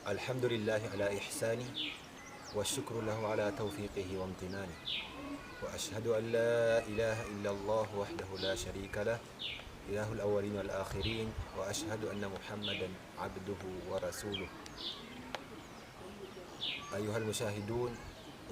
الحمد لله على إحسانه، والشكر له على توفيقه وامتنانه، وأشهد أن لا إله إلا الله وحده لا شريك له، إله الأولين والآخرين، وأشهد أن محمدا عبده ورسوله. أيها المشاهدون،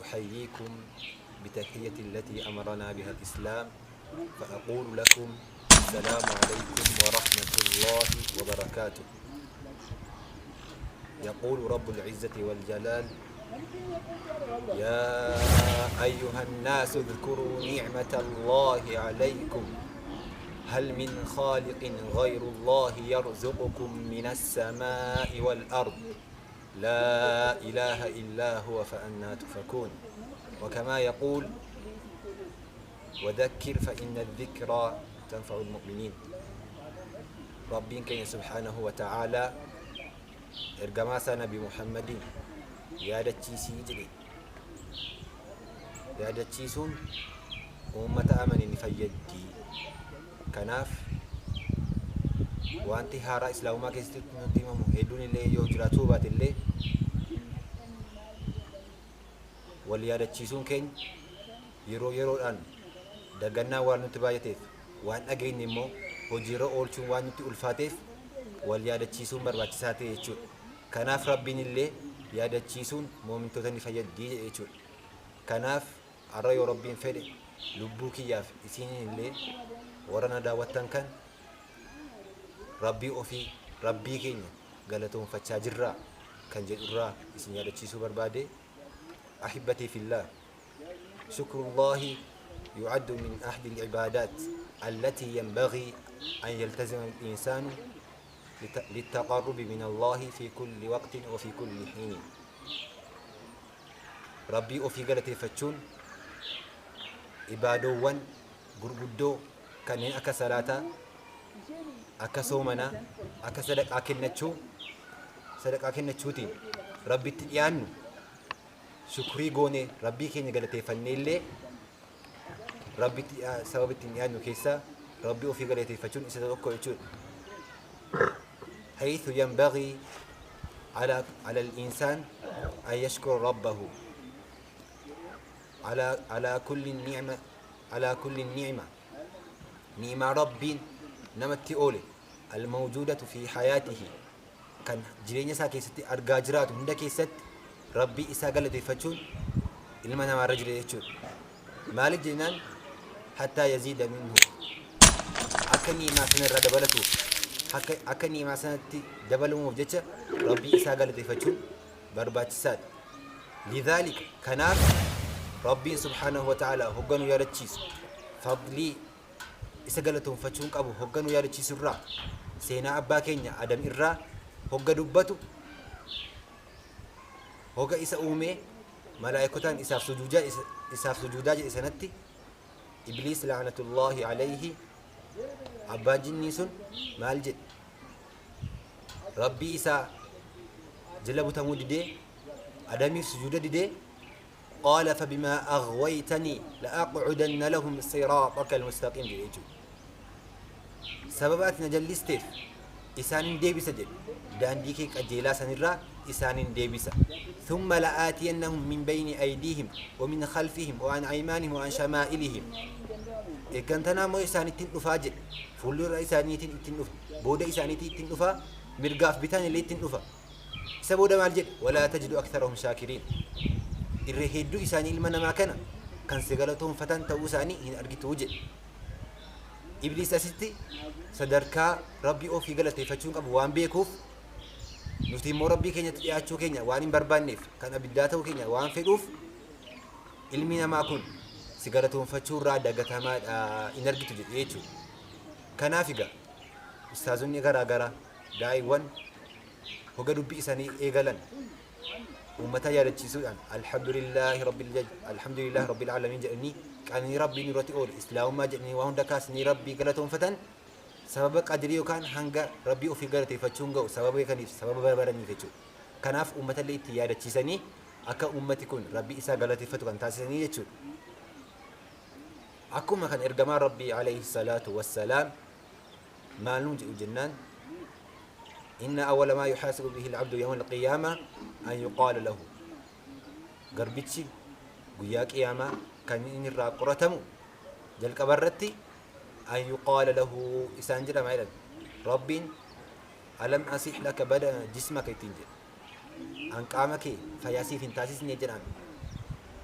أحييكم بتحية التي أمرنا بها الإسلام، فأقول لكم: السلام عليكم ورحمة الله وبركاته. يقول رب العزة والجلال: يا أيها الناس اذكروا نعمة الله عليكم، هل من خالق غير الله يرزقكم من السماء والأرض؟ لا إله إلا هو، فأنى تؤفكون. وكما يقول: وذكر فإن الذكرى تنفع المؤمنين. Rabbiin keenya سبحانه وتعالى ergamaa isaa Nabi Muhammadiin yaadachiisii jedhe. Yaadachiisuun uummata amane ni fayyaddi. Kanaaf wanti haaraa islaamummaa keessatti nutti himamu hedduun illee yoo jiraatuu baate illee, wal yaadachiisuun keenya yeroo yeroodhaan dagannaa waan nutti baay'ateef, waan dhageenye immoo hojiirra oolchuun waan nutti ulfaateef, wal yaadachiisuun barbaachisaa ta'e jechuudha. Kanaaf Rabbiin illee yaadachiisuun moomintoota ni fayyaddi jedhe jechuudha. Kanaaf har'a yoo Rabbiin fedhe, lubbuu kiyyaaf isiin illee warra na daawwattan kan Rabbii ofii, Rabbii keenya galatoonfachaa jirraa kan jedhurraa isin yaadachiisuu barbaade. أحبتي في الله، شكر الله يعد من أحد العبادات التي ينبغي أن يلتزم الإنسان للتقرب من الله في كل وقت وفي كل حين. Rabbii ofii galateeffachuun ibaadoowwan gurguddoo kanneen akka salaataa, akka soomanaa, akka sadaqaa kennachuutiin Rabbitti dhiyaannu, shukrii goone Rabbii keenya galateeffannee illee Rabbitti sababa ittiin dhiyaannu keessaa Rabbii ofii galateeffachuun isa tokko jechuudha. حيث ينبغي على الإنسان أن يشكر ربه على كل النعمة، على كل النعمة، نعمة ربي namatti oole، الموجودة في حياته، kan jireenya isaa keessatti argaa jiraatu hunda keessatti Rabbii isaa galateeffachuun ilma namaarra jira jechuudha. Maaliif jennaan, حتى يزيد منه، akka ni'imaa sana irraa dabalatuuf, akka ni'imaa sanatti dabalamuuf jecha Rabbii isaa galateeffachuun barbaachisaadha. لذلك kanaaf Rabbiin سبحانه وتعالى hogganuu yaadachiisu, fadlii isa galatoonfachuun qabu hogganuu yaadachiisu irraa, seenaa abbaa keenya Adam irraa hogga dubbatu, hoga isa uumee malaaikotaan isaaf sujuudaa jedhe sanatti, Ibliis لعنة الله عليه، abbaan jinnii sun maal jedhe? Rabbii isaa jala butamuu didee, Adamiif sujuuda didee, قال فبما أغويتني لأقعدن لهم صراطك المستقيم jedhe jechuudha. Sababa ati na jallisteef isaanin deebisa jedhe, daandii kee qajeelaa sanirraa isaanin deebisa. ثم لآتينهم من بين أيديهم ومن خلفهم وعن أيمانهم وعن شمائلهم. Eeggantanaa immoo isaan ittiin dhufaa jedhe. Fuuldura isaaniitiin ittiin dhufa, booda isaaniitiin ittiin dhufa, mirgaaf bitaan illee ittiin dhufa. Isa booda maal jedhe? ولا تجد أكثرهم شاكرين. Irra hedduu isaanii, ilma namaa kana, kan si galatoonfatan ta'uu isaanii hin argituu jedhe. Ibliis asitti sadarkaa Rabbii ofii galateeffachuun qabu waan beekuuf, nuti immoo Rabbii keenyatti dhiyaachuu keenya waan hin barbaanneef, kan abiddaa ta'uu keenya waan fedhuuf, ilmi namaa kun si galatoonfachuu irraa dagatamaadha, hin argitu jedhe jechuudha. Kanaaf egaa ustaazonni garaa garaa, daa'iiwwan, hoga dubbii isaanii eegalan uummata yaadachiisuudhaan الحمد لله رب العالمين jedhanii, qananii Rabbiin irratti oole, islaamummaa jedhanii, waa hunda kaasanii Rabbii galatoonfatan, sababa qadirii yookaan hanga Rabbii ofii galateeffachuun ga'u sababa beekaniif, sababa barbaraniif jechuudha. Kanaaf uummata illee itti yaadachiisanii akka uummati kun Rabbii isaa galateeffatu kan taasisanii jechuudha. Akkuma kan ergamaan Rabbii عليه الصلاة والسلام maal nuun jedhu jennaan, Inna awwala maa yuhaasabu bihi al-abdu yawma al-qiyaama an yuqaala lahu. Garbichi guyyaa qiyaamaa kan inni irraa qoratamu jalqaba irratti an yuqaala lahu isaan jedhama jedhan. Rabbiin alam asih laka bada jismaka ittiin jedhe. An qaama kee fayyaa siif hin taasisne jedhaan.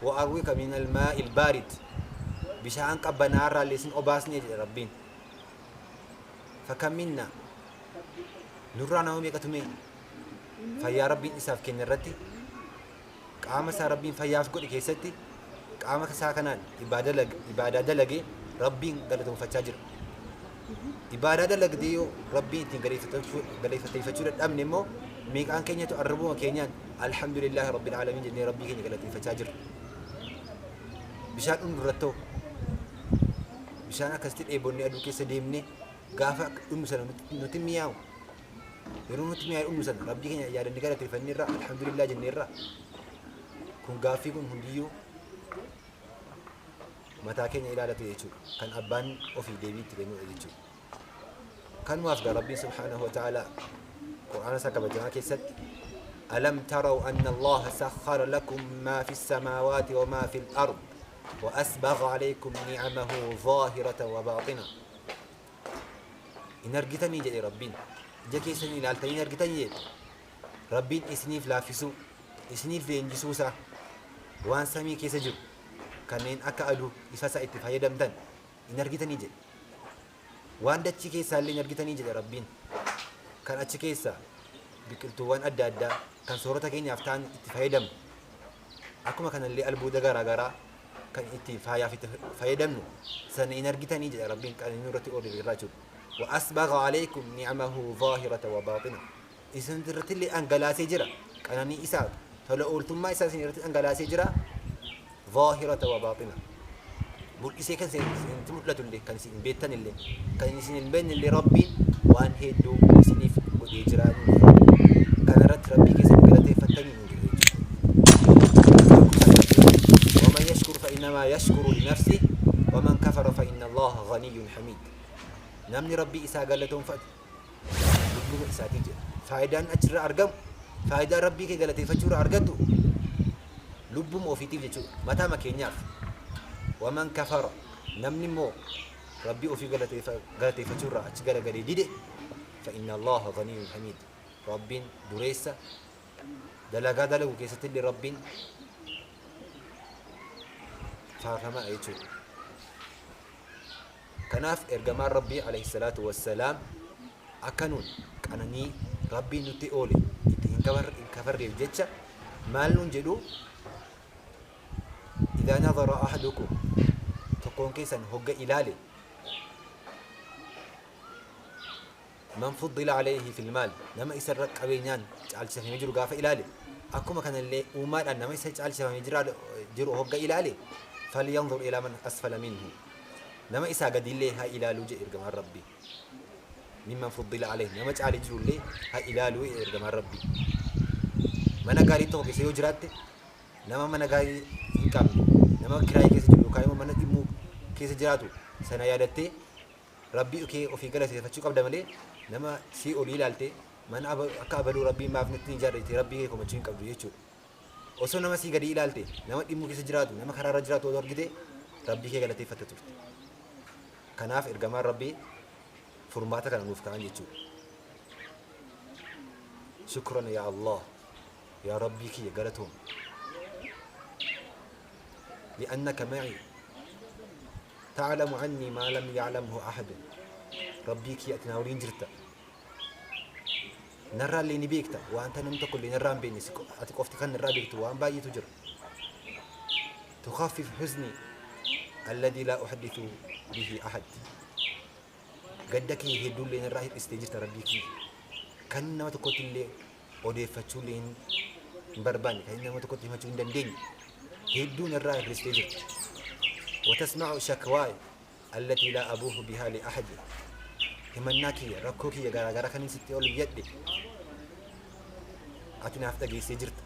Wa arwika min al-maa'i al-baarid. Bishaan qabbanaa irraa illee sin obaasne jedhe Rabbiin. Fakam minna nurraa nama meeqatu mee fayyaa Rabbiin isaaf kenne irratti qaama isaa Rabbiin fayyaaf godhe keessatti qaama isaa kanaan ibaadaa dalagee Rabbiin galatoomfachaa jira. Ibaadaa dalagdee yoo Rabbiin ittiin galateeffachuu dadhabne immoo meeqaan keenyatu arrabuma keenyaan alhamdulillahi rabbil aalamiin jennee Rabbii keenya galateeffachaa jirra. Bishaan dhugnu irrattoo bishaan akkasitti dheebonnee aduu keessa deemnee gaafa dhugnu sana nutti mi'aawu. Yeroo nutti mi'aawu dhugnu sana Rabbii keenya yaadannee galateeffanneerra alhamdulillah jenneerra. Kun gaaffii kun hundiyyuu mataa keenya ilaalatu jechuudha. Kan abbaan ofii deebii itti kennudha jechuudha. Kanumaaf gaa Rabbiin subhaanahu wa ta'ala Qur'aana isaa kabajamaa keessatti alam taraw anna Allaha sakhkhara lakum maa fi samaawaati wa maa fi al-ard wa asbagha alaykum ni'amahu zaahiratan wa baaxina. Hin argitanii jedhe Rabbiin. Ija keessanii ilaaltanii hin argitanii jedhe. Rabbiin isiniif laaffisuu, isiniif leenjisuu isaa waan samii keessa jiru kanneen akka aduu ifa isaa itti fayyadamtan hin argitanii jedhe. Waan dachii keessaa illee hin argitanii jedhe Rabbiin. Kan achi keessaa biqiltuuwwan adda addaa kan soorata keenyaaf ta'an itti fayyadamnu. Akkuma kanallee albuuda garaagaraa kan itti faayaaf itti fayyadamnu sana hin argitanii jedha Rabbiin kan inni irratti oole irraa jechuudha. Wa asbagha alaykum ni'amahu zaahirata wa baaxina. Isin irratti illee dhangalaasee jira. Qananii isaa tola ooltummaa isaa isin irratti dhangalaasee jira. Zaahirata wa baaxina. Mul'isee kan isinitti mul'atu illee kan isin beektan illee kan isin hin beekne illee Rabbiin waan hedduu isiniif godhee jira. Kana irratti Rabbii keessan galateeffattanii hin jedhu jechuudha. ومن يشكر فإنما يشكر لنفسه ومن كفر فإن الله غني حميد. Namni Rabbii isaa galatoonfate lubbuma isaatii jedha. Faayidaan achirraa argamu faayidaa Rabbii kee galateeffachuurraa argattu lubbuma ofiitiif jechuudha. Mataama keenyaaf. Waman kafara namni immoo Rabbii ofii galateeffachuurraa achi garagalee dide fa inna Allaha ganiyyun hamiid. Rabbiin dureessa dalagaa dalagu keessatti illee Rabbiin faarfamaa jechuudha. Kanaaf ergamaan Rabbii alayhi salaatu wassalaam akka nuun qananii Rabbiin nutti oole itti hin kafarreef jecha maal nuun jedhu idhaa nadhara ahadukum tokkoon keessan hogga ilaale man fuddila alayhi fil maal nama isarra qabeenyaan caalchifamee jiru gaafa ilaale akkuma kanallee uumaadhaan nama isa caalchifamee jiru hogga ilaale falyanzur ilaa man asfala minhu nama isaa gadiillee haa ilaaluu jedhe ergamaan Rabbii. Mimman fuddila alayhi nama caalee jirullee haa ilaaluu jedhe ergamaan Rabbii. Mana gaarii tokko keessa yoo jiraatte nama mana gaarii hin qabne nama kiraayii keessa jiru yookaan immoo mana dhimmuu keessa jiraatu sana yaadattee Rabbii kee ofii galateeffachuu qabda malee nama sii olii ilaalte mana akka abaluu Rabbiin maaf natti hin ijaarre jettee Rabbii kee komachuu hin qabdu jechuudha. Osoo nama sii gadi ilaalte nama dhimmuu keessa jiraatu nama karaarra jiraatu osoo argite Rabbii kee galateeffatta turte. Kanaaf ergamaan Rabbii furmaata kana nuuf ka'an jechuudha. Shukran yaa Allah yaa Rabbii kiyya galatoom. Li'annaka ma'i ta'lamu anni maa lam ya'lamhu ahadun. Rabbii kiyya ati naa waliin jirta. Narraa illee ni beekta wanta namni tokko illee narraa hin beekne ati qofti kan narraa beektu waan baay'eetu jira. Tukhaffif huzni alladhi laa uhaddithu bihi ahad. Gadda kiyya hedduu illee narraa hir'istee jirta Rabbii kiyya. Kan nama tokkotti illee odeeffachuu illee hin barbaanne kan nama tokkotti himachuu hin dandeenye hedduu narraa hir'istee jirta. Watasma'u shakwaay allatii laa abuuhu bihaa li ahadi. Himannaa kiyya rakkoo kiyya garaagaraa kan sitti ol iyyadhe ati naaf dhageessee jirta.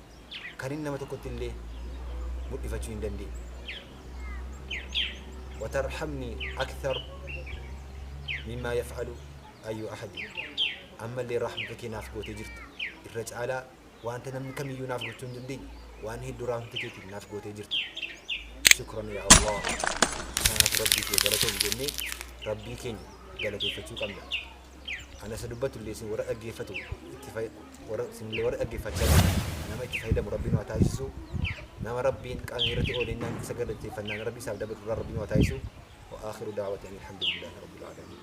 Kan inni nama tokkotti illee mul'ifachuu hin dandeenye. Watarhamni akthar mimmaa yaf'alu ayyu ahadi. Ammallee rahmata kee naaf gootee jirta. Irra caalaa wanta namni kamiyyuu naaf gochuu hin dandeenye waan hedduu rahmata keetiin naaf gootee jirta. Shukran yaa Allah. Kanaaf Rabbii kee galatoomi jennee Rabbii keenya galateeffachuu qabna. Ana isa dubbatu illee isin warra dhaggeeffatu itti warra isin illee warra dhaggeeffachaa jiru nama itti fayyadamu Rabbiin waa taasisu. Nama Rabbiin qaanii irratti oolennaan isa galateeffannaan Rabbi isaaf dabalu irraa Rabbiin waa taasisu. Wa aakhiru da'wati ani alhamdulillahi rabbil aalamiin.